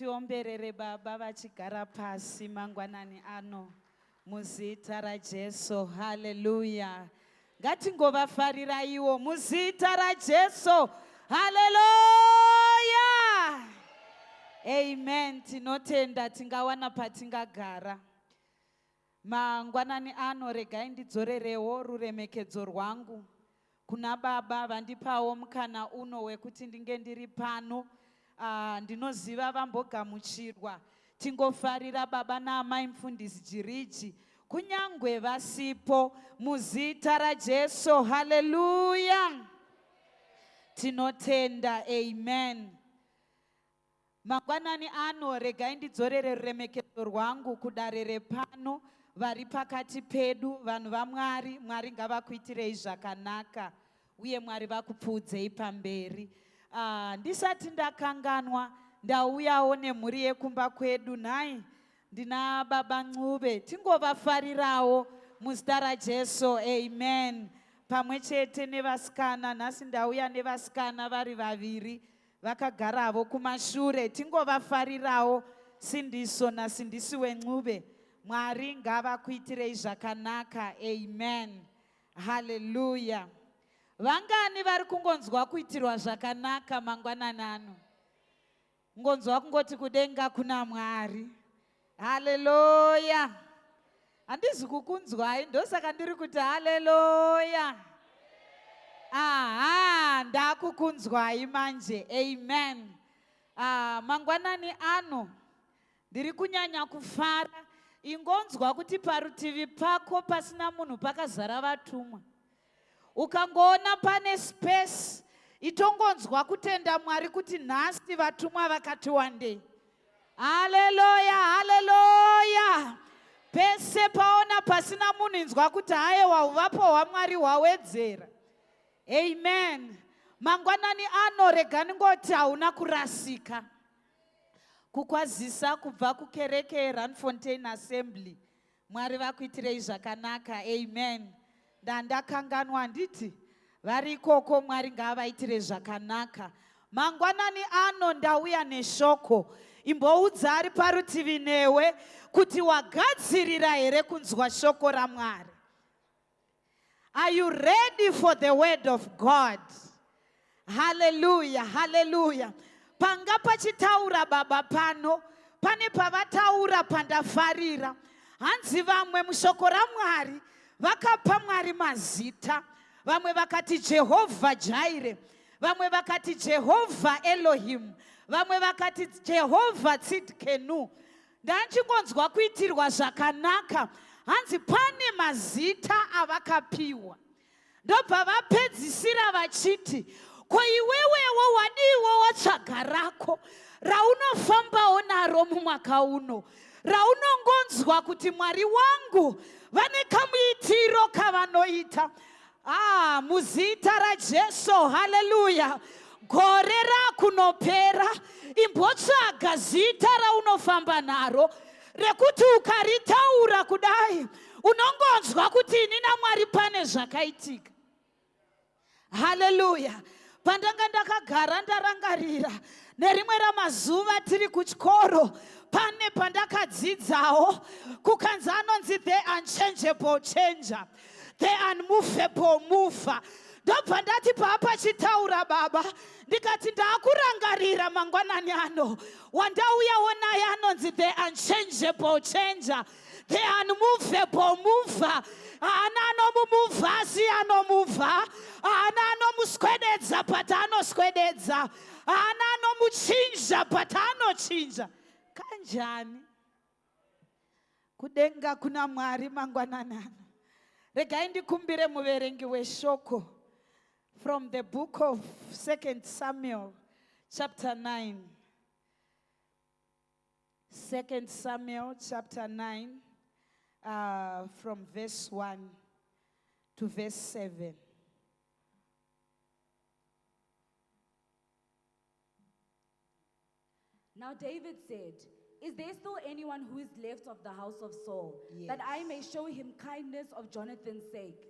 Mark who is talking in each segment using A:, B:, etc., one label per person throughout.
A: Tiomberere baba vachigara pasi mangwanani ano muzita raJesu. Haleluya. Ngatingovafariraiwo muzita raJesu. Haleluya. Amen. Tinotenda tingawana patingagara. Mangwanani ano regai ndidzorerewo ruremekedzo rwangu kuna baba vandipawo mukana uno wekuti ndinge ndiri pano. Ndinoziva vambogamuchirwa. Tingofarira baba naamai mufundisi Jiriji kunyangwe vasipo muzita raJesu. Haleluya. Tinotenda. Amen. Mangwanani ano regai ndidzorere ruremekedzo rwangu kudare repano vari pakati pedu vanhu vaMwari. Mwari ngavakuitirei zvakanaka uye Mwari vakupfuudzei pamberi. Ndisati ndakanganwa ndauyawo nemhuri yekumba kwedu nhai ndina baba Ncube tingovafarirawo muzita raJesu. Amen. Pamwe chete nevasikana nhasi ndauya nevasikana vari vaviri vakagaravo kumashure tingovafarirawo Sindiso naSindisiwe Ncube. Mwari ngavakuitirei zvakanaka. Amen. Haleluya. Vangani vari kungonzwa kuitirwa zvakanaka mangwanani ano? Ngonzwa kungoti kudenga kuna Mwari. Haleluya. Handizi kukunzwai ndosaka ndiri kuti haleluya. Aha, ndakukunzwai manje. Amen. Mangwanani ano ndiri kunyanya kufara. Ingonzwa kuti parutivi pako pasina munhu pakazara vatumwa. Ukangoona pane space itongonzwa kutenda Mwari kuti nhasi vatumwa vakati wandei. Haleluya, haleluya. Pese paona pasina munhu inzwa kuti haiwa uvapo hwaMwari hwawedzera. Amen. Mangwanani ano rega ndingoti hauna kurasika. Kukwazisa kubva kukereke yeRandfontein Assembly. Mwari vakuitirei zvakanaka. Amen. Ndandakanganwa handiti vari ikoko Mwari ngaavaitire zvakanaka. Mangwanani ano ndauya neshoko. Imboudza ari parutivi newe kuti wagadzirira here kunzwa shoko raMwari. Are you ready for the word of God? Hallelujah, hallelujah. Panga pachitaura baba pano, pane pavataura pandafarira. Hanzi vamwe mushoko raMwari vakapa Mwari mazita. Vamwe vakati Jehovha Jireh, vamwe vakati Jehovha Elohim, vamwe vakati Jehovha Tsidkenu. Ndachingonzwa kuitirwa zvakanaka. Hanzi pane mazita avakapiwa. Ndobva vapedzisira vachiti, ko iwewewo wadiiwo watsvaga rako raunofambawo naro mumwaka uno, raunongonzwa kuti Mwari wangu vane kamuitiro kavanoita. Muzita raJesu, haleluya. Gore rakunopera, imbotsvaga zita raunofamba naro rekuti ukaritaura kudai unongonzwa kuti ini naMwari pane zvakaitika. Haleluya. Pandanga ndakagara ndarangarira nerimwe ramazuva tiri kuchikoro pane pandakadzidzawo kukanzi anonzi the unchangeable changer, the unmovable mover. Ndobva ndati paapachitaura baba ndikati ndaakurangarira mangwanani ano wandauyawo naye anonzi the unchangeable changer, the unmovable mover. Haana anomumuvha asi anomuvha, haana anomuswededza but anoswededza, haana anomuchinja but anochinja. Kanjani? Kudenga kuna Mwari mangwanani ano. Regai ndikumbire muverengi weshoko from the book of 2 Samuel chapter 9. 2 Samuel chapter 9 from verse 1 to verse 7.
B: Now David said, is there still anyone who is left of the house of Saul, that I may show him kindness of Jonathan's sake?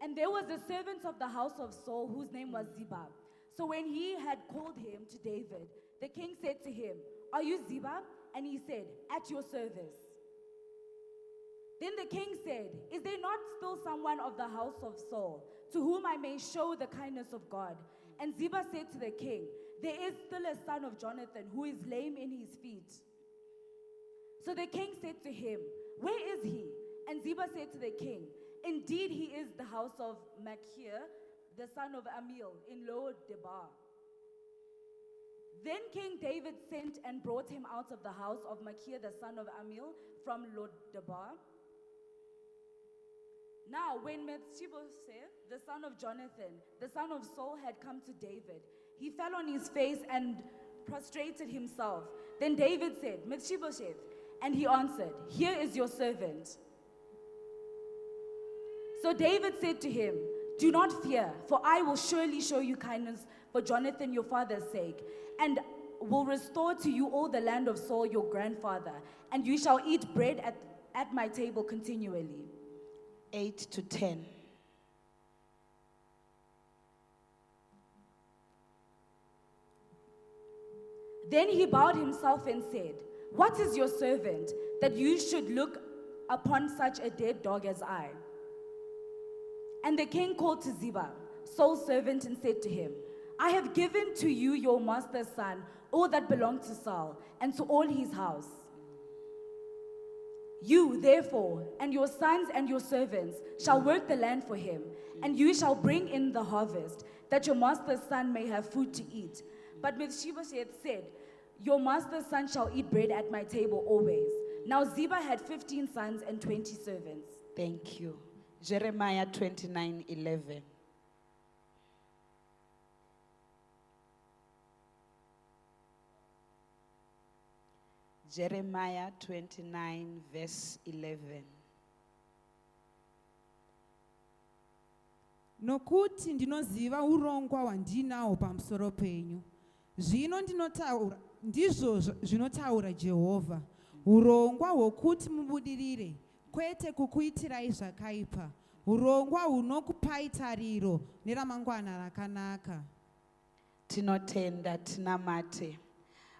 B: And there was a servant of the house of Saul whose name was Ziba. So when he had called him to David, The king said to him, Are you Ziba? And he said, At your service. Then the king said, Is there not still someone of the house of Saul to whom I may show the kindness of God? And Ziba said to the king, There is still a son of Jonathan who is lame in his feet. So the king said to him, Where is he? And Ziba said to the king, Indeed, he is the house of Machir, the son of Amiel, in Lo Debar. Then King David sent and brought him out of the house of Machir, the son of Amiel, from Lodebar. Now, when Mephibosheth, the son of Jonathan, the son of Saul, had come to David, he fell on his face and prostrated himself. Then David said, Mephibosheth, and he answered, Here is your servant. So David said to him, Do not fear, for I will surely show you kindness for Jonathan your father's sake, and will restore to you all the land of Saul your grandfather, and you shall eat bread at my table continually.
A: 8 to 10.
B: Then he bowed himself and said, What is your servant that you should look upon such a dead dog as I? And the king called to Ziba, Saul's servant, and said to him, I have given to you your master's son all that belonged to Saul, and to all his house. You, therefore, and your sons and your servants shall work the land for him, and you shall bring in the harvest, that your master's son may have food to eat. But Mephibosheth said, Your master's son shall eat bread at my table always. Now Ziba had 15 sons and 20 servants.
A: Thank you. Jeremiah 29 11. Jeremiah 29, verse 11.
C: Nokuti ndinoziva urongwa hwandinahwo pamusoro penyu zvino ndinotaura ndizvo zvinotaura Jehovha, urongwa hwokuti mubudirire, kwete kukuitirai zvakaipa, urongwa hunokupai tariro neramangwana rakanaka.
A: Tinotenda, tinamate.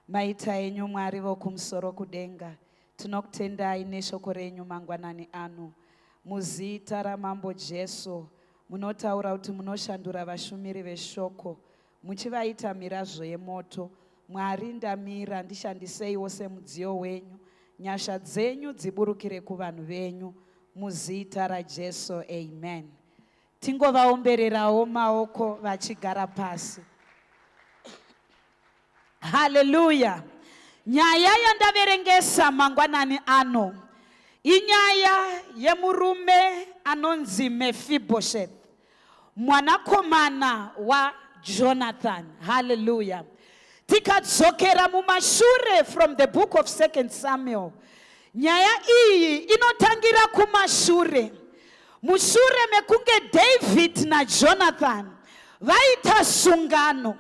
A: Maita enyu Mwari vokumusoro kudenga. Tinokutendai neshoko renyu mangwanani ano. Muzita raMambo Jesu, munotaura kuti munoshandura vashumiri veshoko muchivaita mirazvo yemoto. Mwari ndamira, ndishandiseiwo semudziyo wenyu. Nyasha dzenyu dziburukire kuvanhu venyu. Muzita raJesu, amen. Tingovaombererawo maoko vachigara pasi. Haleluya. Nyaya yandaverengesa mangwanani ano inyaya yemurume anonzi Mephibosheth, mwanakomana waJonathan. Haleluya. Tikadzokera mumashure from the book of Second Samuel, nyaya iyi inotangira kumashure, mushure mekunge David naJonathan vaita sungano.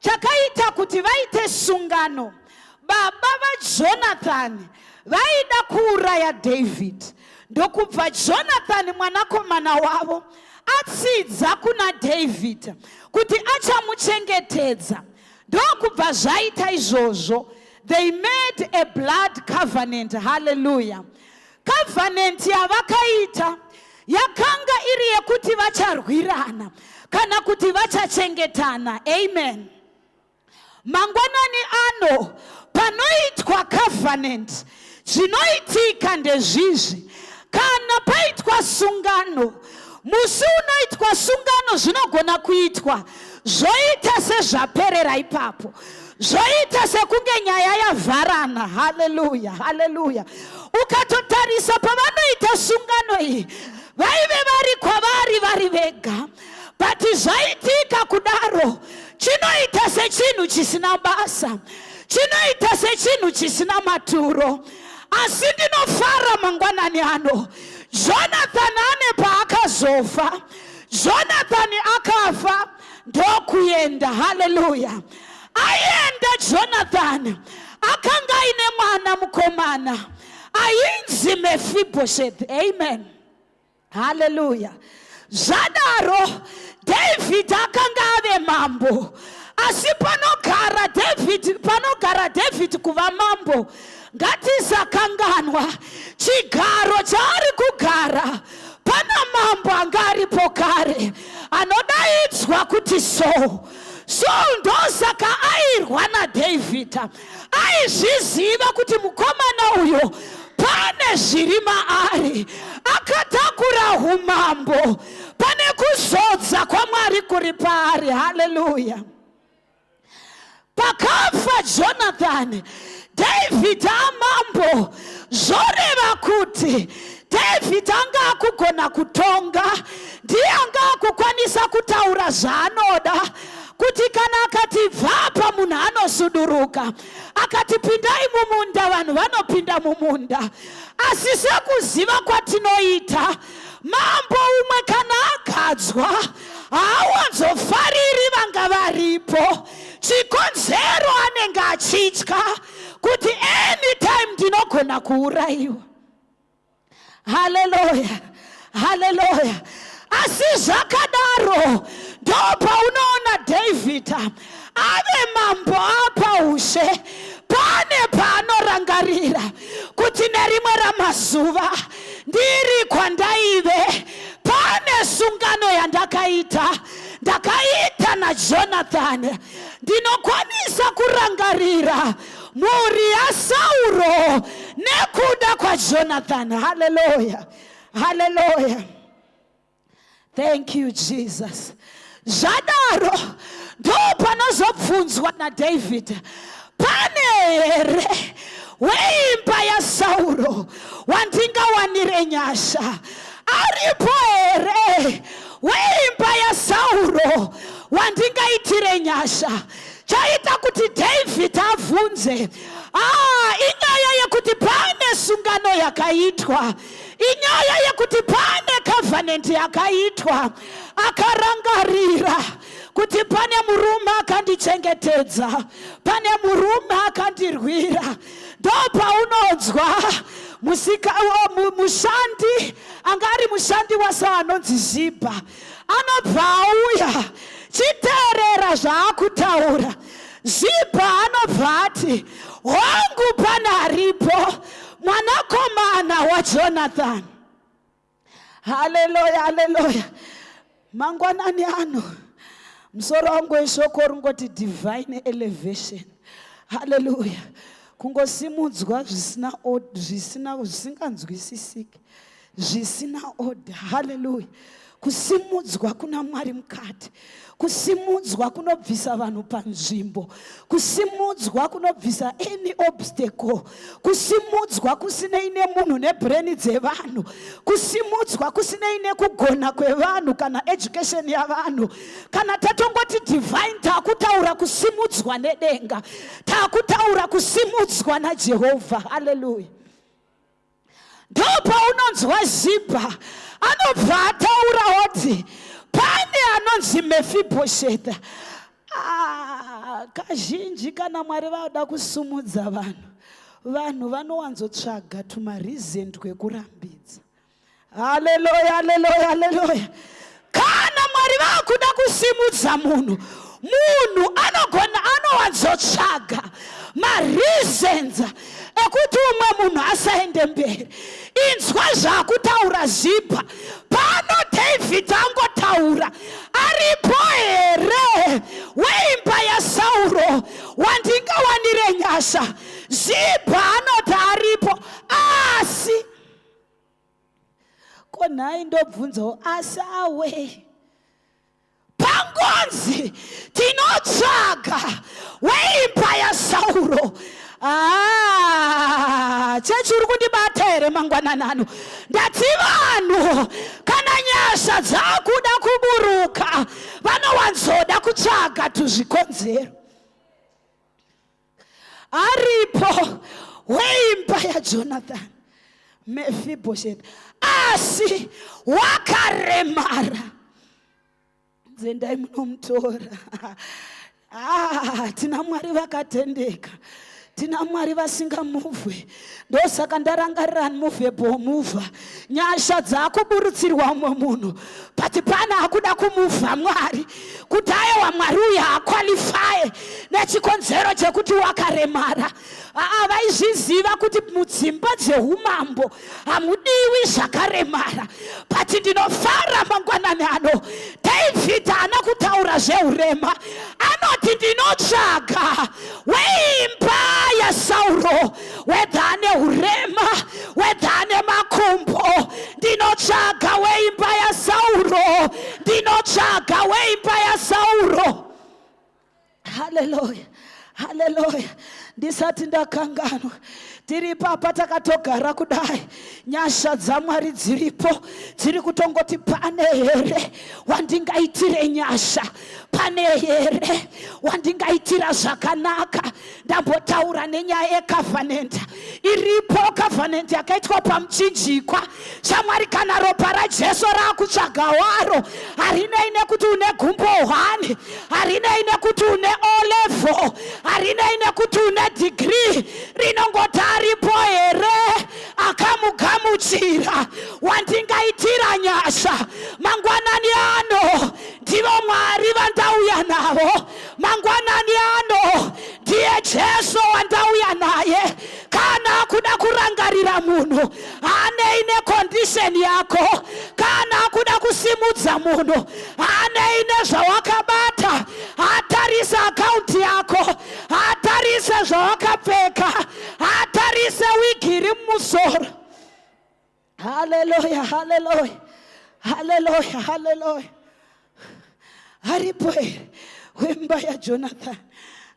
A: Chakaita kuti vaite sungano, baba vaJonathan vaida kuuraya David, ndokubva Jonathan mwanakomana wavo atsidza kuna David kuti achamuchengetedza. Ndokubva zvaita izvozvo, they made a blood covenant. Hallelujah. Covenant yavakaita yakanga iri yekuti vacharwirana kana kuti vachachengetana. Amen. Mangwanani ano, panoitwa covenant, zvinoitika ndezvizvi: kana paitwa sungano, musi unoitwa sungano zvinogona kuitwa zvoita sezvaperera ipapo, zvoita sekunge nyaya yavharana. Haleluya, haleluya. Ukatotarisa pavanoita sungano iyi, vaive vari kwavari vari vega, but zvaitika kudaro chinoita sechinhu chisina basa, chinoita sechinhu chisina maturo. Asi ndinofara mangwanani ano, Jonathan ane paakazofa, Jonathan akafa ndokuenda. Haleluya. Aenda Jonathan, akanga aine mwana mukomana ainzi Mephibosheth. Amen, haleluya. Zvadaro, David akanga ave mambo, asi panogara David pano David kuva mambo, ngatisakanganwa chigaro chaari kugara pana mambo anga aripo kare anodaidzwa kuti Saul. Saul ndosaka airwa naDavid, aizviziva kuti mukomana uyo pane zviri maari, akatakura umambo, pane kuzodza kwaMwari kuri paari. Haleluya! Pakafa Jonathan, David amambo, zvoreva kuti David anga akugona kutonga, ndiye anga akukwanisa kutaura zvaanoda, kuti kana akati bvapa munhu anosuduruka, akati pindai mumunda vanhu vanopinda mumunda. Asi sekuziva kwatinoita, mambo umwe kana agadzwa haawanzofariri vanga varipo. Chikonzero anenge achitya kuti anytime ndinogona kuurayiwa. Haleluya, haleluya. Asi zvakadaro, ndo paunoona David ave mambo apa ushe, pane paanorangarira kuti nerimwe ramazuva ndiri kwandaive, pane sungano yandakaita, ndakaita naJonathan. Ndinokwanisa kurangarira mhuri yaSauro nekuda kwaJonathan. Haleluya, haleluya. Thank you, Jesus. Zvadaro ndo panozobvunzwa naDavid, pane here weimba yaSauro wandingawanire nyasha? Aripo here weimba yaSauro wandingaitire nyasha? Chaita kuti David abvunze, inyaya yekuti pane sungano yakaitwa, inyaya yekuti pane covenant yakaitwa. Akarangarira kuti pane murume akandichengetedza, pane murume akandirwira. Ndo paunonzwa mushandi anga ari mushandi waSaul anonzi Zibha anobva auya. Chiteerera zvaakutaura. Zibha anobva ati, hongu pane aripo, mwanakomana waJonathan. Haleluya, haleluya. Mangwanani ano musoro wangu weshoko ringoti divine elevation. Haleluya. Kungosimudzwa zvisina zvisina zvisinganzwisisiki, zvisina order. Haleluya. Kusimudzwa kuna Mwari mukati, kusimudzwa kunobvisa vanhu panzvimbo, kusimudzwa kunobvisa any obstacle, kusimudzwa kusinei nemunhu nebrain dzevanhu, kusimudzwa kusinei nekugona kwevanhu kana education yavanhu. Kana tatongoti divine, takutaura kusimudzwa nedenga, takutaura kusimudzwa naJehovha. Haleluya. Ndo paunonzwa Zibha anobva ataura oti pane anonzi Mefibhoshetha. Kazhinji kana Mwari vada kusumudza vanhu, vanhu vanowanzotsvaga tumareason twekurambidza. Haleluya, haleluya, haleluya. Kana Mwari vakuda kusimudza munhu, munhu anogona anowanzotsvaga mareasons ekuti umwe munhu asaende mberi. Inzwa zvakutaura Zibha pano. David angotaura, aripo here weimba yaSauro wandingawanire nyasha? Zibha anoti aripo, asi ko nhai ndobvunzawo, asi awei pangonzi tinotsvaga weimba yaSauro? Chechi, uri kundibata here mangwanani ano? Ndati vanhu kana nyasha dzakuda kuburuka vanowanzoda kutsvaga tuzvikonzero. Aripo weimba yaJonathan, Mefiboshet, asi wakaremara. Zendai munomutora. Tina Mwari vakatendeka, tina Mwari vasingamuvhwe. Ndosaka ndarangarira unmovable mover. Nyasha dzakuburutsirwa umwe munhu, but pane akuda kumuvha Mwari kuti aiwa, Mwari uyu haaqualify. Nechikonzero chekuti wakaremara. Aa, vaizviziva kuti mudzimba dzeumambo hamudiwi zvakaremara. But ndinofara mangwanani ano, David haana kutaura zveurema. Anoti ndinotsvaga weimba yaSauro, whether ane urema, whether ane makumbo. Ndinotsvaga weimba yaSauro, ndinotsvaga weimba yaSauro. Haleluya, haleluya. Ndisati ndakanganwa, tiri papa takatogara kudai, nyasha dzaMwari dziripo, dziri kutongoti pane here wandingaitire nyasha, pane here wandingaitira zvakanaka. Ndambotaura nenyaya yecovenant iripo, covenant yakaitwa pamuchinjikwa. Shamwari, kana ropa raJesu rakutsvaga waro, harinei nekuti une gumbo hwani, harinei nekuti une O level, harinei nekuti une degree, rinongoti aripo here akamugamuchira wandingaitira nyasha. Mangwanani ano ndivo Mwari vandauya navo. Mangwanani ano ndiye Jesu wandauya naye. Kana kuda kurangarira munhu, haanei necondition yako. Kana kuda kusimudza munhu, haanei nezvawakabata. Haatarise akaunti yako, haatarise zvawakapfeka, haatarise wigi iri mumusoro. Haleluya, haleluya, haleluya, haleluya. Aripo here wemba yaJonathan?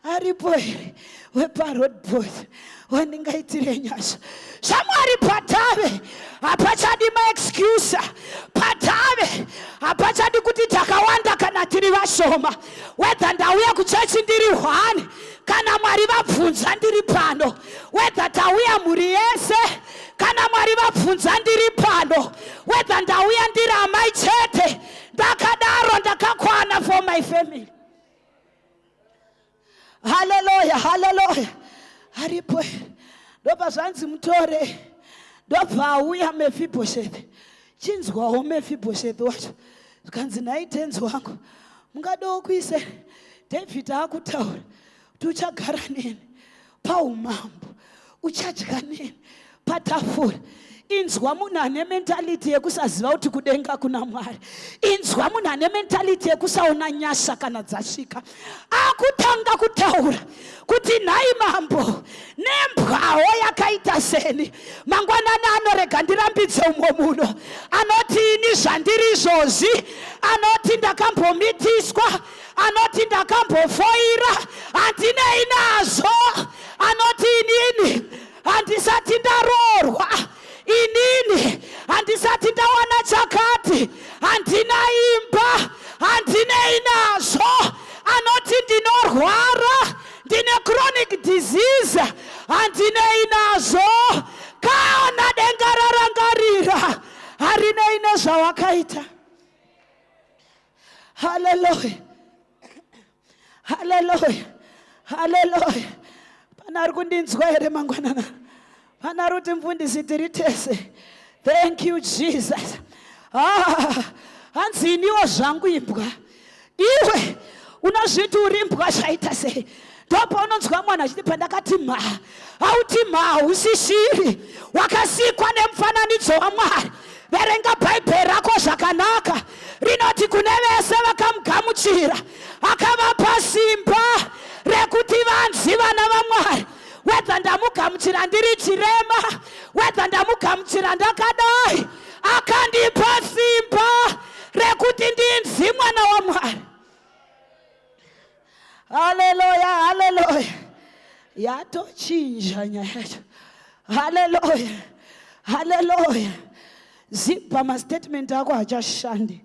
A: Aripo here wepaRoadport wandingaitire nyasha? Shamwari, patave hapachadi maexcuse, patave hapachadi kuti takawanda kana tiri vashoma. Whether ndauya kuchechi ndiri hwani, kana Mwari vabvunza ndiri pano. Whether tauya mhuri yese, kana Mwari vabvunza ndiri pano. Whether ndauya ndiri amai chete, ndakadaro ndakakwana for my family. Haleluya, haleluya. Aripo. Ndobva zvanzi mutore. Ndobva auya Mefibhoshethi. Chinzwawo Mefibhoshethi wacho. Zvikanzi nhai tenzi wangu, mungadawo kuise David akutaura kuti uchagara neni paumambo, uchadya neni patafura. Inzwa munhu ane mentality yekusaziva kuti kudenga kuna Mwari. Inzwa munhu ane mentality yekusaona nyasha kana dzasvika. Akutanga kutaura kuti nhai mambo, nembwawo yakaita seni. Mangwanani anorega ndirambidze umwe munhu anoti ini zvandiri izvozvi, anoti ndakambomitiswa, anoti ndakambofoira, handinei nazvo, anoti inini handisati ndaroorwa, inini handisati ndawana chakati, handina imba, handinei nazvo, anoti ndinorwara, ndine chronic disease, handinei nazvo. Kana denga rarangarira, harinei nezvawakaita. Haleluya, haleluya, haleluya. Pana ari kundinzwa here mangwanana? Pana ari kuti mufundisi tiri tese? Thank you, Jesus. Ah, hanzi iniwo zvangu imbwa. Iwe unozviti uri imbwa zvaita sei? Ndopaunonzwa mwana achiti pandakati mha, hauti mha, hausi shiri, wakasikwa nemufananidzo waMwari. Verenga Bhaibheri rako zvakanaka, rinoti kune vese vakamugamuchira akavapa simba rekuti vanzi vana vaMwari. Whether ndamugamuchira ndiri chirema, whether ndamugamuchira ndakadai, akandipa simba rekuti ndinzi mwana waMwari. Haleluya, haleluya. Yatochinja nyaya yacho. Haleluya, haleluya. Zibha mastatement ako hachashandi.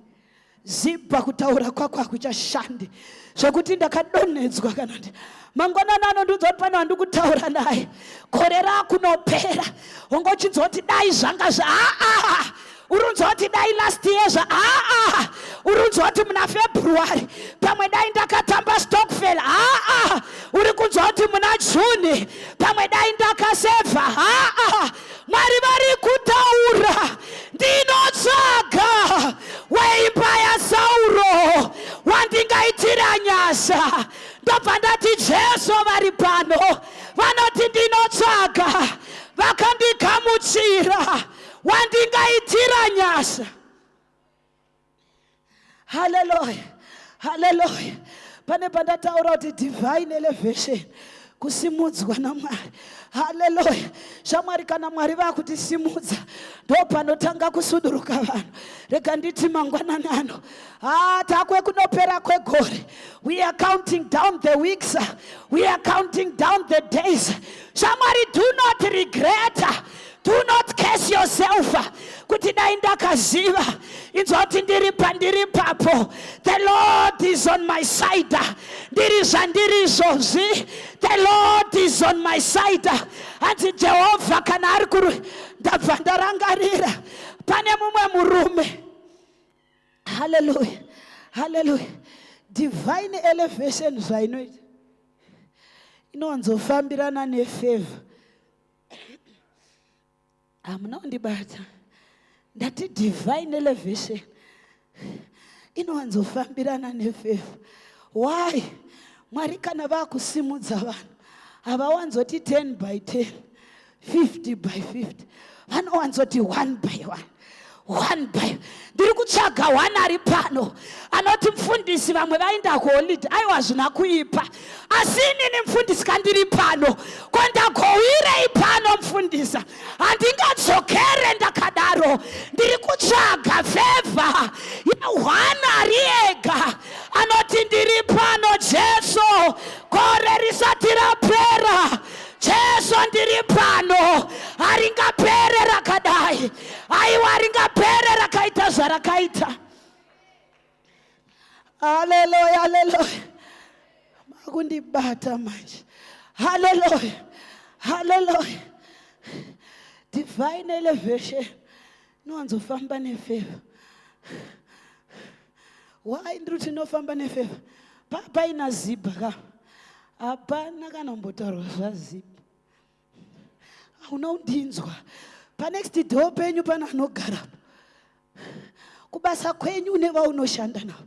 A: Zibha kutaura kwako hakuchashandi. Zvekuti ndakadonhedzwa kana ndi mangwanani anondiudza kuti pane wandikutaura naye, gore rakunopera wongochinzwa kuti dai zvanga zva aa, urunzwa kuti dai last year zva aa, urunzwa kuti muna February pamwe dai ndakatamba stokvel aa, uri kunzwa kuti muna June pamwe dai ndakasevha aa. Mwari vari kutaura, ndinotsvaga weimba yaSauro wandingaitira nyasha. Ndobva ndati Jesu vari pano, vanoti ndinotsvaga vakandigamuchira, wandingaitira nyasha. Haleluya, haleluya. Pane pandataura kuti divine elevation, kusimudzwa naMwari. Haleluya. Shamwari, kana Mwari vakutisimudza, ndo panotanga kusuduruka vanhu. Rega nditi mangwanani ano, takwe kunopera kwegore. We are counting down the weeks, we are counting down the days. Shamwari, do not regret, do not curse yourself kuti dai ndakaziva. Inzwa kuti ndiri pandiri papo, the Lord is on my side. Ndiri zvandiri izvozvi, the Lord is on my side. Hanzi Jehovha kana ari kuru. Ndabva ndarangarira pane mumwe murume. Haleluya, haleluya. Divine elevation zvainoita, inowanzofambirana nefavor. Hamuna kundibata. Ndati divine elevation inowanzofambirana nefavor. Why? Mwari kana vakusimudza vanhu, havawanzoti 10 by 10, 50 by 50, vanowanzoti 1 by 1, one by. Ndiri kutsvaga one ari pano anoti, "Mufundisi, vamwe vaenda kuholiday." Aiwa, hazvina kuipa, asi inini mufundisi kandiri pano, ko ndagowirei pano mufundisa? Handingadzokere ndakadaro. Ndiri kutsvaga favor yeone ari ega anoti, "Ndiri pano Jesu, gore risati rapera. Jesu, ndiri pano." Haringapere rakadai, aiwa, haringapere rakaita zvarakaita. Haleluya, haleluya. Makundibata manje. Haleluya, haleluya. Divine elevation inowanzofamba nefavor. Why ndiri kuti inofamba nefavor? Papaina Zibha ka, hapana kana kumbotaurwa zvaZibha. Hauna kundinzwa. Panext door penyu pana anogarapo, kubasa kwenyu nevaunoshanda navo,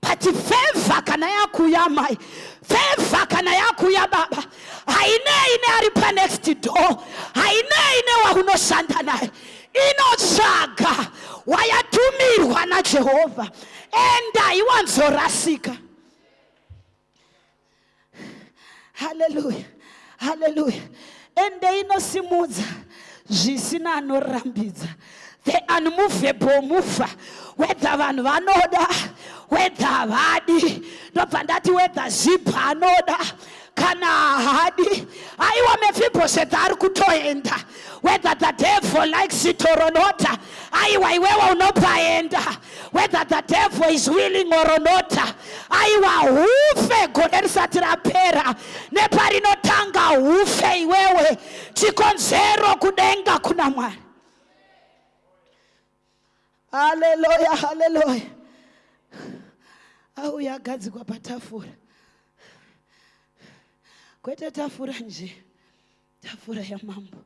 A: but favor kana yakuya mai, favor kana yakuya baba, hainei neari panext door, hainei newaunoshanda naye. Inotsvaga wayatumirwa naJehovha, enda haiwanzorasika. Haleluya, haleluya. Ende inosimudza zvisina anorambidza, the unmovable mover. Whether vanhu vanoda, whether havadi. Ndobva ndati whether Zibha anoda kana haadi, aiwa, Mefibhosheth ari kutoenda. Whether the devil likes it or not, aiwa, iwewe unopaenda. Whether the devil is willing or not, aiwa, hufe gore risati rapera, neparinotanga hufe iwewe. Chikonzero, kudenga kuna Mwari. Haleluya, haleluya. Auya agadzikwa patafura, kwete tafura nje, tafura yamambo.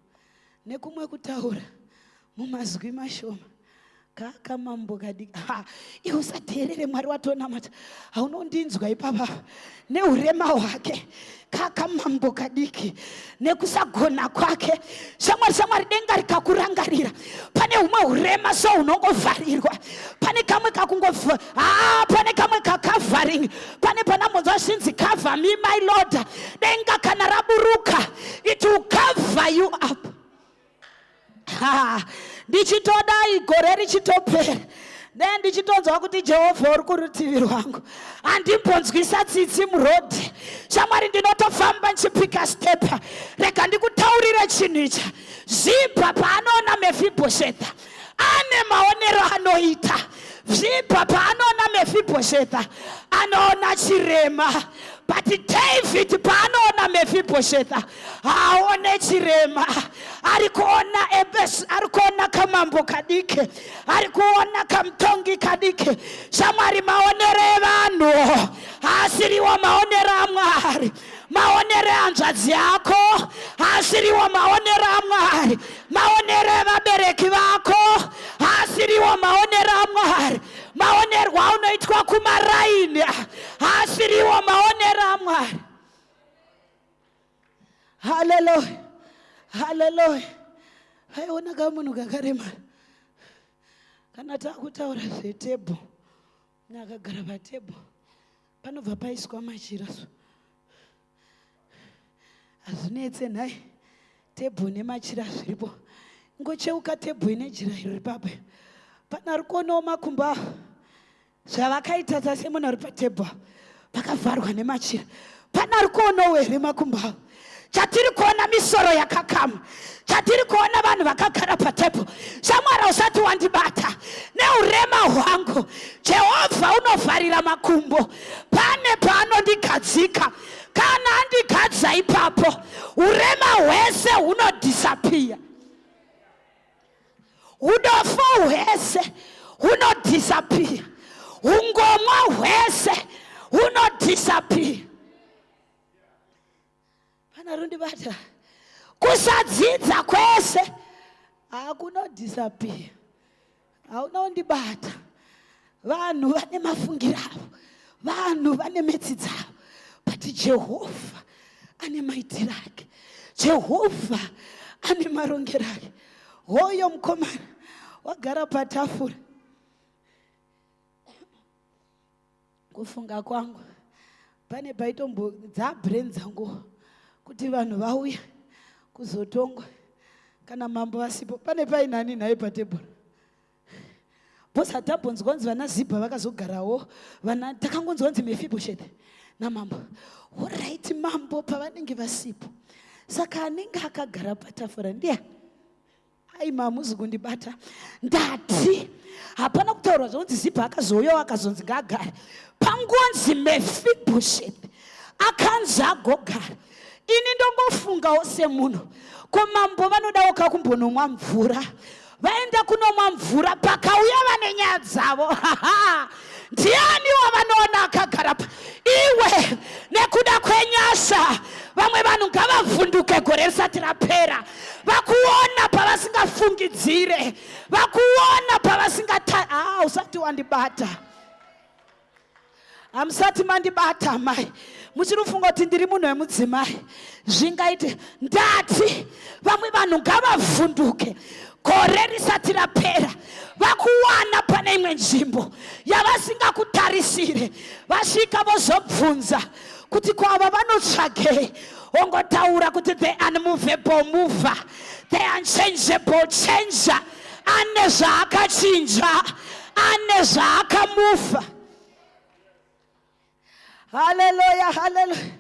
A: Nekumwe kutaura, mumazwi mashoma, kaka mambo kadiki. Ha, iwe usateerere Mwari watonamata, haunondinzwa ipapa. Neurema hwake, kaka mambo kadiki, nekusagona kwake. Shamwari, shamwari, denga rikakurangarira, pane humwe urema so hunongovharirwa. Pane kamwe kakungov ha, pane kamwe kacovering. Pane panambonzwa zvinzi, "Cover me, my Lord." Denga kana raburuka, it will cover you up. Ha, ndichitodai gore richitopera, ne ndichitonzwa kuti Jehovha uri kurutivi rwangu, handimbonzwisa tsitsi murodhi. Shamwari, ndinotofamba ndichipika step. Rega ndikutaurire chinhu ichi. Zibha paanoona Mefibhoshetha, ane maonero anoita. Zibha paanoona Mefibhoshetha, anoona chirema, but David paanoona Mefibhoshetha, haaone chirema. Ari kuona ebes, ari kuona kamambo kadiki, ari kuona kamutongi kadiki. Shamwari, maonero evanhu haasiriwo maonero aMwari. Maonero ehanzvadzi yako haasiriwo maonero aMwari. Maonero evabereki vako haasiriwo maonero aMwari. Maonerwo aunoitwa kumaraini haasiriwo maonero aMwari. Haleluya, haleluya. Vaiona kamunhu kakaremara. Kana takutaura zvetebho, munhu akagara patebho panobva paiswa machira so. Hazvinetse nhai, tebho nemachira zviripo. Ingocheuka tebho ine jira iro ripapa. Pana ari kuonawo makumbo avo. Zvavakaita tase munhu ari patebho pakavharwa nemachira. Pana ari kuonawo here makumbo avo? Chatiri kuona misoro yakakama, chatiri kuona vanhu vakagara patebho. Shamwari, usati wandibata neurema hwangu, Jehovha unovharira makumbo pane paanondigadzika. Kana andigadza ipapo, urema hwese hunodisappear, udofo hwese hunodisappear, ungomwa hwese hunodisappear. Pana rundibata, kusadzidza kwese hakunodisappear. Hauna kundibata. Vanhu vane mafungiro avo, vanhu vane metsi dzavo, but Jehovha ane maitiro ake, Jehovha ane marongero ake. Hoyo mukomana wagara patafura. Kufunga kwangu, pane paitombo dzabrain dzangu kuti vanhu vauya kuzotongwa kana mambo vasipo, pane painani nhai patebhura? Bhosi hatabonzwa kunzi vana Zibha vakazogarawo, vana takangonzwa kunzi Mefibhosheti namambo. Alright, mambo pavanenge vasipo, saka anenge akagara patafura ndiya? Ai, mamuzi kundibata. Ndati hapana kutaurwa zvokunzi Zibha akazouyawo akazonzi ngaagare. Pangonzi Mefibhosheti akanzi agogara. Ini ndongofungawo semunhu, ko mambo vanodawo kakumbonomwa mvura? Vaenda kunomwa mvura, pakauya vane nyaya dzavo, ndiani wavanoona akagara pa? Iwe, nekuda kwenyasha, vamwe vanhu ngavavhunduke gore risati rapera, vakuona pavasingafungidzire, vakuona pavasingata. Ah, usati wandibata, hamusati mandibata mai. Muchiri kufunga kuti ndiri munhu wemudzimai, zvingaite. Ndati vamwe vanhu ngavavhunduke gore risati rapera, vakuwana pane imwe nzvimbo yavasingakutarisire. Vasvika vozobvunza kuti kwava vanotsvagei, ongotaura kuti the unmovable mover, the unchangeable changer, ane zvaakachinja, ane zvaakamuvha. Haleluya, haleluya.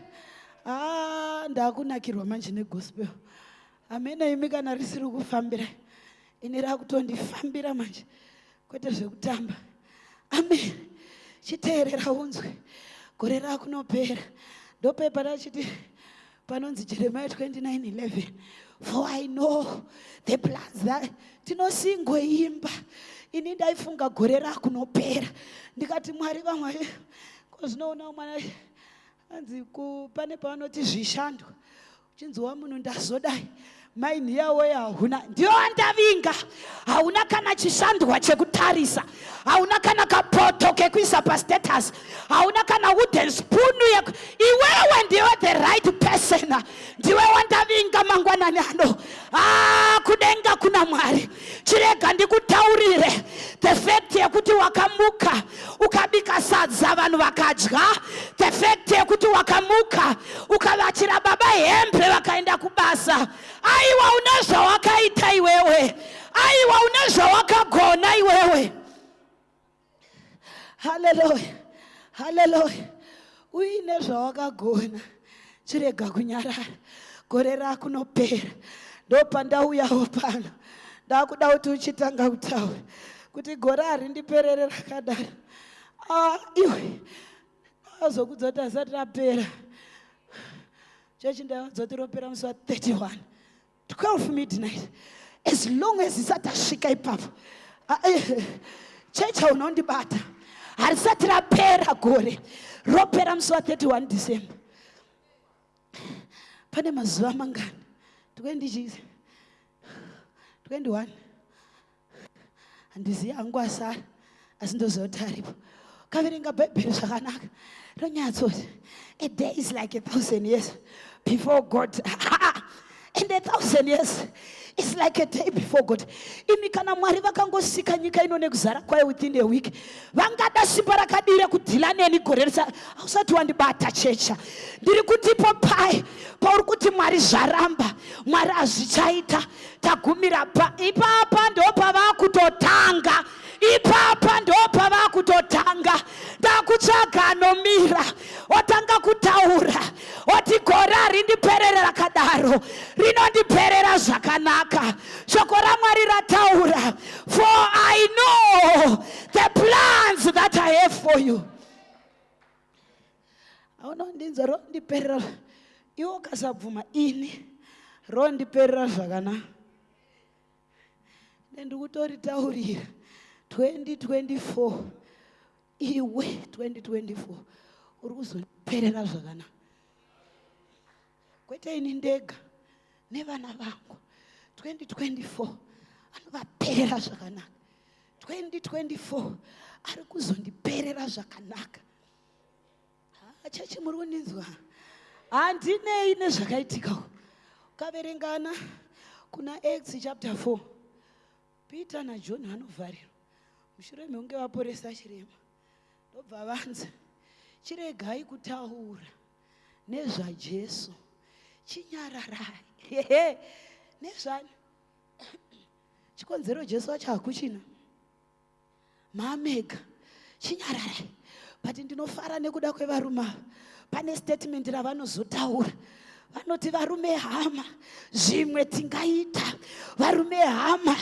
A: Ah, ndakunakirwa manje negospel. Amene imi kana risiri kufambira, ini rakutondifambira manje, kwete zvekutamba. Amen. Chiteerera unzwe, gore rakunopera ndopepa rachiti panonzi Jeremiah 29:11, "For I know the plans that." Tinosingoimba. Ini ndaifunga gore rakunopera, ndikati Mwari vamwe kozvinoona mwana anzi pane pavanoti zvishandwa, uchinzwa munhu ndazodai maini yawo hauna, ndiyo andavinga. Hauna kana chishandwa chekutarisa, hauna kana kapoto kekuisa pastatus, hauna kana wooden spoon. Iwewe ndiwe the right person, ndiwe wandavinga mangwanani ano. Ah, kudenga kuna Mwari. Chirega ndikutaurire, the fact yekuti wakamuka ukabika sadza vanhu vakadya, the fact yekuti wakamuka ukavachira baba hembe vakaenda kubasa, aiwa, une zvawakaita iwewe, aiwa, une zvawakagona iwewe. Haleluya, haleluya. Uine zvawakagona, chirega kunyarara gore rakunopera. Ndopandauyawo pano, ndakuda kuti uchitanga kutaura kuti gore harindiperere rakadaro. Ah, iwe azokudza kuti asati rapera. Chechi ndaiwadza kuti ropera musi wa31 12 midnight. As long as isati asvika ipapo, ah, chechi hauna kundibata. Harisati rapera gore, ropera musi wa31 December. Pane mazuva mangani? 20, 21, handizivi hangu asara, asi ndoziva kuti aripo. Kaverenga Bhaibheri zvakanaka, ronyatsoti a day is like a thousand years before God. And 1,000 years is like a day before God. Imi, kana Mwari vakangosika nyika ino nekuzara kwayo within a week, vangada simba rakadii rekudeala neni gore risa? Hausati wandibata, checha. Ndiri kutipo pai pauri kuti, "Mwari, zvaramba, Mwari, hazvichaita, tagumira pa." Ipapa ndo pavakutotanga, ipapa ndo pavakutotanga. Ndakutsvaga anomira otanga kutaura oti, "Gore harindiperere rakadaro, rinondiperera zvakanaka. Shoko raMwari rataura, 'For I know the plans that I have for you.'" Haunondinzwa? Rondiperera iwe ukasabvuma, ini rondiperera zvakanaka. Ndikutoritaurira 2024. Iwe, 2024 uri kuzondiperera zvakanaka, kwete ini ndega, nevana vangu. 2024 anovaperera zvakanaka. 2024 ari kuzondiperera zvakanaka. Ah, chechi, muri kundinzwa? Handinei nezvakaitika. Ukaverengana kuna Acts chapter 4, Peter naJohn vanovharirwa mushure mekunge vaporesa chirema. Ndobva vanzi, "Chiregai kutaura nezvaJesu, chinyararai." Hehe, nezvani? Chikonzero, Jesu wacho hakuchina, mamega, chinyararai. But ndinofara nekuda kwevarume ava. Pane statement ravanozotaura, vanoti, "Varume, hama, zvimwe tingaita, varume, hama,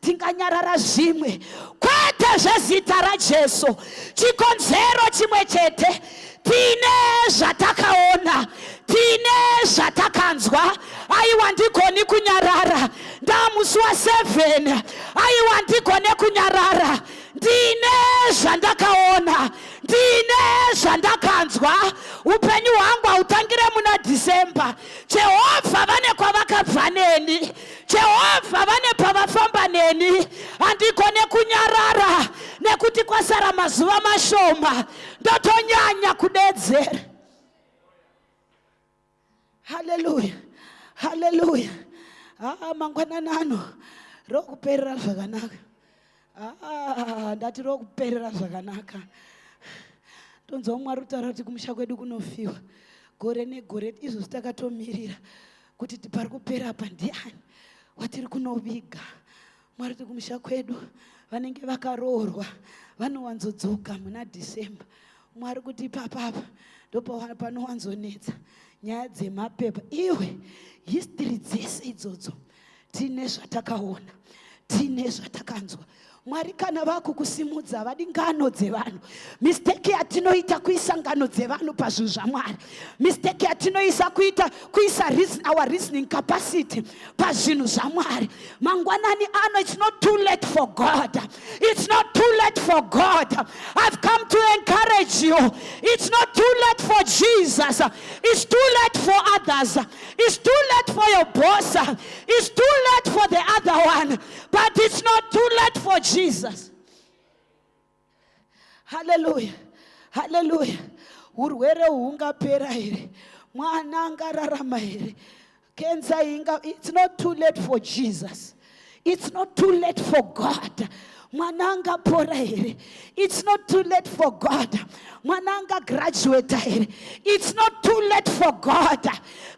A: tinganyarara zvimwe, kwete zvezita raJesu. Chikonzero chimwe chete, tine zvatakaona, tine zvatakanzwa. Aiwa, ndigoni kunyarara. Ndamusi wa7, aiwa, ndigone kunyarara. Ndine zvandakaona, ndine zvandakanzwa. Upenyu hwangu hautangire muna Dhisemba. Jehovha vane kwavakabva neni, Jehovha vane pavafamba neni. Handigone kunyarara nekuti kwasara mazuva mashoma. Ndotonyanya kudedzera." Haleluya, haleluya. Aa, mangwanani ano rokuperera zvakanaka. Aa, ndati rokuperera zvakanaka. Tonzwa Mwari kutaura kuti kumusha kwedu kunofiwa gore negore. Izvozvi takatomirira kuti pari kupera apa ndiani watiri kunoviga. Mwari kuti kumusha kwedu vanenge vakaroorwa vanowanzodzoka muna Dhisemba. Mwari kuti ipapapa ndopanowanzonetsa nyaya dzemapepa. Iwe, history dzese idzodzo, tine zvatakaona, tine zvatakanzwa. Mwari kana vakukusimudza, vadi ngano dzevanhu. Mistake yatinoita kuisa ngano dzevanhu pazvinhu zvaMwari. Mistake yatinoisa kuita kuisa our reasoning capacity pazvinhu zvaMwari. Mangwanani ano, it's not too late for God. It's not too late for God. I've come to encourage you. It's not too late for Jesus. It's too late for others, it's too late for your boss, it's too late for the other one, but it's not too late for Jesus. Haleluya, haleluya. Urwere hungapera here? Mwana angararama here? Kensa inga? It's not too late for Jesus. It's not too late for God. Mwana angapora here? It's not too late for God. Mwana angagraduata here? It's not too late for God.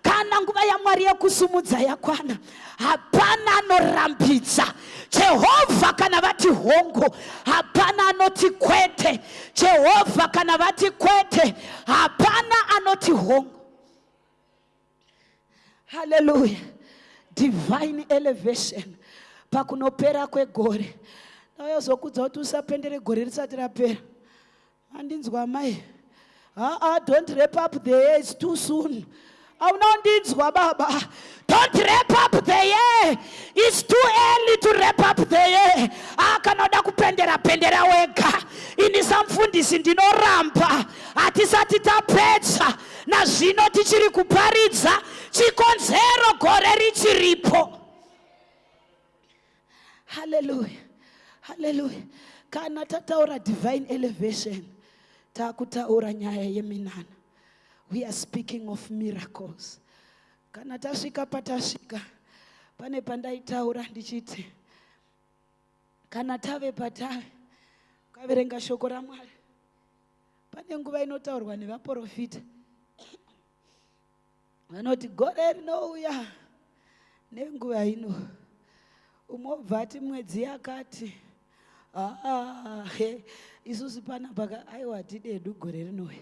A: Kana nguva yaMwari yekusumudza yakwana, hapana anorambidza. Jehovha kana vati hongo, hapana anoti kwete. Jehovha kana vati kwete, hapana anoti hongo. Haleluya. Divine elevation pakunopera kwegore. Ndauya kuti usapendere gore risati rapera. Mandinzwa, mai? Haa, don't wrap up the year, it's too soon. Hauna kundinzwa, baba? Don't wrap up the year, it's too early to wrap up the year. Ah, kana uda kupendera, pendera wega. Ini samufundisi ndinoramba. Hatisati tapedza nazvino, tichiri kuparidza. Chikonzero, gore richiripo. Haleluya, haleluya. Kana tataura divine elevation, taakutaura nyaya yeminana. We are speaking of miracles. Kana tasvika patasvika, pane pandaitaura ndichiti kana tave patave, ukaverenga shoko raMwari, pane nguva inotaurwa nevaprofita vanoti gore rinouya nenguva ino, umwe obva ati mwedzi yakati. Ah, he, isusu panapa aiwa hatidedu gore rinouya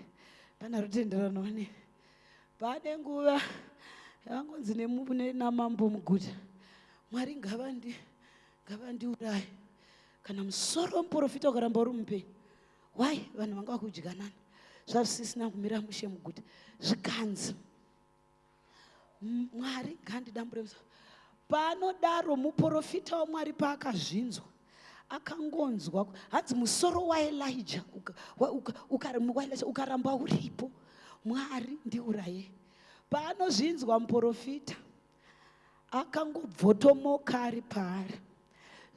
A: pana rutenderano ne pane nguva yavangonzi namambo muguta, Mwari ngavandiuraye kana musoro wemuprofita ukaramba uri mupenyu. Why? Vanhu vanga vakudyanana, zvazvisisina kumira mushe muguta. Zvikanzi Mwari ngandidambure musoro. Paanodaro muprofita waMwari, paakazvinzwa, akangonzwa hanzi musoro waElija ukaramba uripo, Mwari ndiuraye. Paanozvinzwa muprofita, akangobvotomoka ari paari,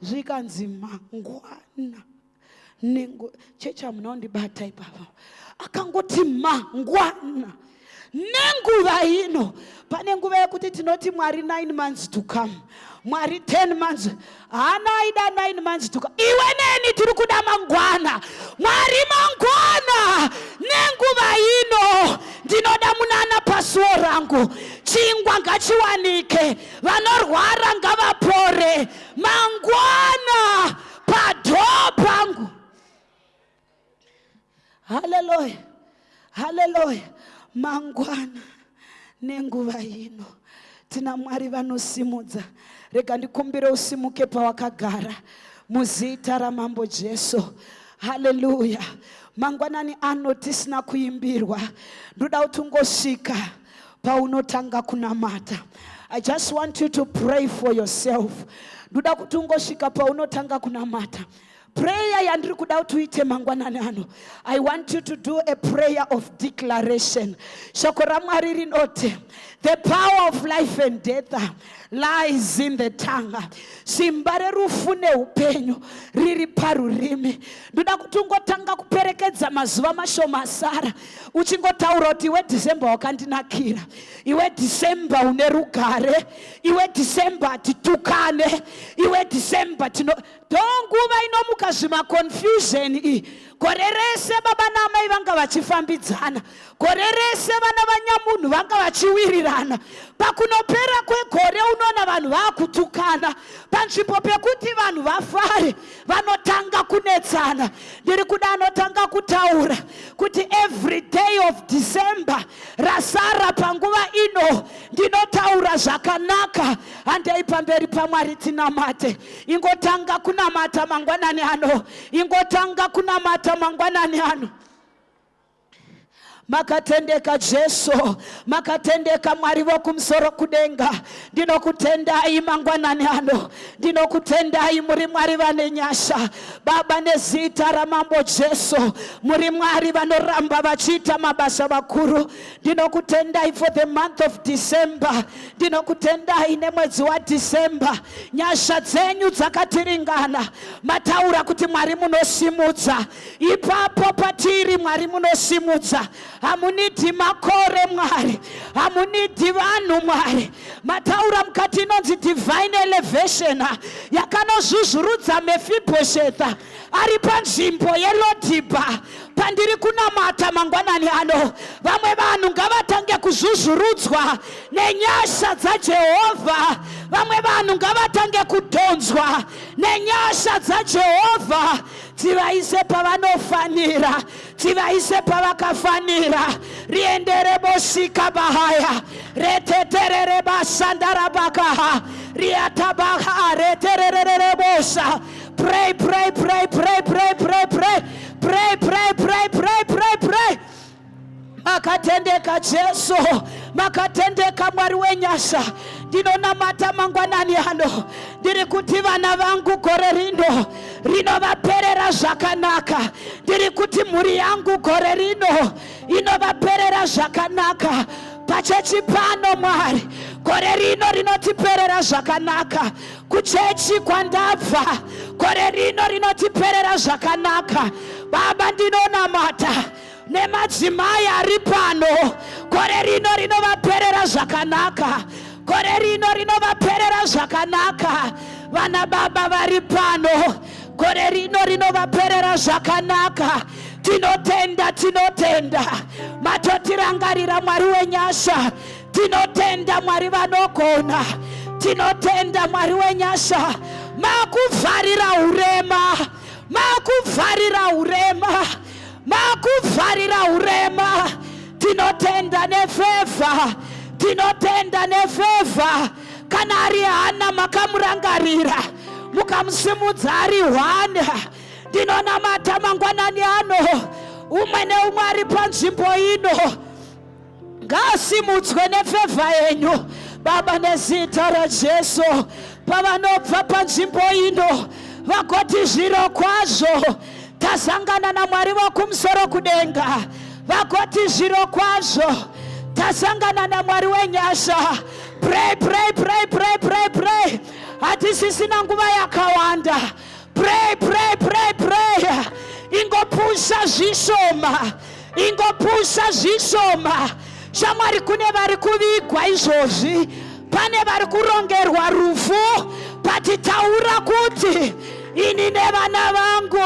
A: zvikanzi mangwana nengo chechi hamuna kundibata ipapa. Akangoti mangwana nenguva ino. Pane nguva yekuti tinoti Mwari 9 months to come, Mwari 10 months. Haana aida 9 months to come. Iwe neni tiri kuda mangwana. Mwari, mangwana nenguva ino ndinoda munana pasuo rangu, chingwa ngachiwanike, vanorwara ngavapore, mangwana padhoo pangu. Haleluya, haleluya. Mangwana nenguva ino tina Mwari vanosimudza. Rega ndikumbire usimuke pawakagara muzita raMambo Jesu. Haleluya. Mangwanani ano tisina kuimbirwa, ndoda kuti ungosvika paunotanga kunamata. I just want you to pray for yourself. Ndoda kuti ungosvika paunotanga kunamata. Prayer yandiri kuda kuti uite mangwanani ano, I want you to do a prayer of declaration. Shoko raMwari rinoti the power of life and death lies in the tongue. Simba rerufu neupenyu riri parurimi. Ndoda kuti ungotanga kuperekedza mazuva mashoma asara uchingotaura kuti iwe December wakandinakira, iwe December une rugare, iwe December hatitukane, iwe December tino ndonguva inomuka zvimaconfusion iyi. Gore rese baba naamai vanga vachifambidzana, gore rese vana vanyamunhu vanga vachiwirirana. Pakunopera kwegore unoona vanhu vaakutukana. Panzvimbo pekuti vanhu vafare, vanotanga kunetsana. Ndiri kuda anotanga kutaura kuti every day of December rasara panguva ino ndinotaura zvakanaka. Handei pamberi paMwari tinamate. Ingotanga kunamata mangwanani ano, ingotanga kunamata mangwanani ano. Makatendeka Jesu, makatendeka Mwari vokumusoro kudenga. Ndinokutendai mangwanani ano, ndinokutendai, muri Mwari vane nyasha. Baba, nezita raMambo Jesu, muri Mwari vanoramba vachiita mabasa makuru. Ndinokutendai for the month of December. Ndinokutendai nemwedzi waDecember. Nyasha dzenyu dzakatiringana. Mataura kuti Mwari munosimudza ipapo patiri. Mwari munosimudza, hamunidhi makore Mwari, hamunidhi vanhu Mwari. Mataura mukati inonzi divine elevation yakanozvuzvurudza Mefibhoshetha ari panzvimbo yeLodhibha. Pandiri kunamata mangwanani ano, vamwe vanhu ngavatange kuzvuzvurudzwa nenyasha dzaJehovha. Vamwe vanhu ngavatange kudhonzwa nenyasha dzaJehovha, dzivaise pavanofanira, dzivaise pavakafanira. Riendere bosika bahaya reteterere basandarabakaha riatabaha reterererebosa. Pray, pray, pray, pray, pray, pray, pray, pray, pray, pray, pray, pray, pray. Makatendeka Jesu, makatendeka Mwari wenyasha. Ndinonamata mangwanani ano, ndiri kuti vana vangu gore rino rinovaperera zvakanaka. Ndiri kuti mhuri yangu gore rino inovaperera zvakanaka. Pachechi pano Mwari, gore rino rinotiperera zvakanaka. Kuchechi kwandabva, gore rino rinotiperera zvakanaka. Baba, ndinonamata nemadzimai ari pano. Gore rino rinovaperera zvakanaka. Gore rino rinovaperera zvakanaka. Vana baba vari pano, gore rino rinovaperera zvakanaka. Tinotenda, tinotenda. Matotirangarira Mwari wenyasha. Tinotenda Mwari vanogona. Tinotenda Mwari wenyasha. Makuvharira urema, makuvharira urema, makuvharira urema. Tinotenda nefevha, tinotenda nefevha. Kana ari Hana makamurangarira, mukamusimudza ari hwana. Ndinonamata mangwanani ano, umwe neumwe ari panzvimbo ino ngaasimudzwe nefevha yenyu Baba, nezita raJesu. Pavanobva panzvimbo ino vagoti zviro kwazvo tasangana naMwari vokumusoro kudenga, vagoti zviro kwazvo tasangana naMwari wenyasha. Pray, pray, pray, pray, pray, pray. Hatisisina nguva yakawanda. Pray, pray, pray, pray. Ingopusha zvishoma, ingopusha zvishoma. Shamwari, kune vari kuvigwa izvozvi, pane vari kurongerwa rufu, patitaura kuti ini nevana vangu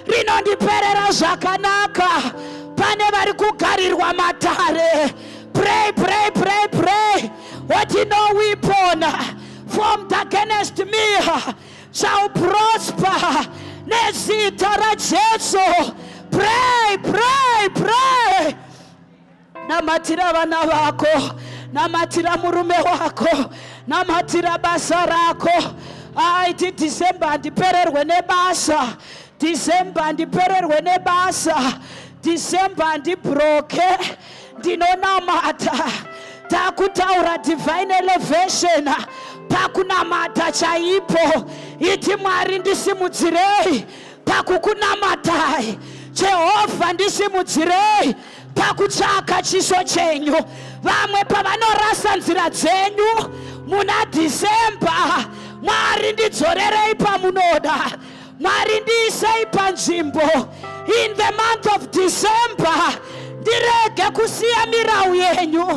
A: rinondiperera zvakanaka. Pane vari kugarirwa matare. Pray, pray, pray, pray. What no weapon formed against me shall prosper, nezita raJesu. Pray, pray, pray. Namatira vana vako, namatira murume wako, namatira basa rako. Aiti December handipererwe nebasa, December handipererwe nebasa, December handibroke. Ndinonamata, takutaura divine elevation pakunamata chaipo. Iti Mwari ndisimudzirei pakukunamatai, Jehovha ndisimudzirei pakutsvaka chiso chenyu. Vamwe pavanorasa nzira dzenyu muna December, Mwari ndidzorerei pamunoda. Mwari ndiisei panzvimbo in the month of December, ndirege kusiya mirau yenyu,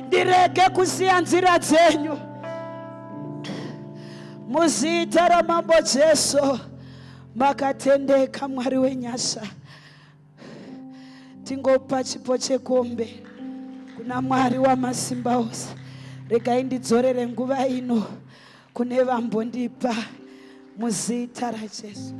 A: ndirege kusiya nzira dzenyu. Muzita raMambo Jesu, makatendeka Mwari wenyasha. Tingopa chipo chekombe kuna Mwari wamasimba ose. Regai ndidzorere nguva ino kune vambondipa muzita raJesu.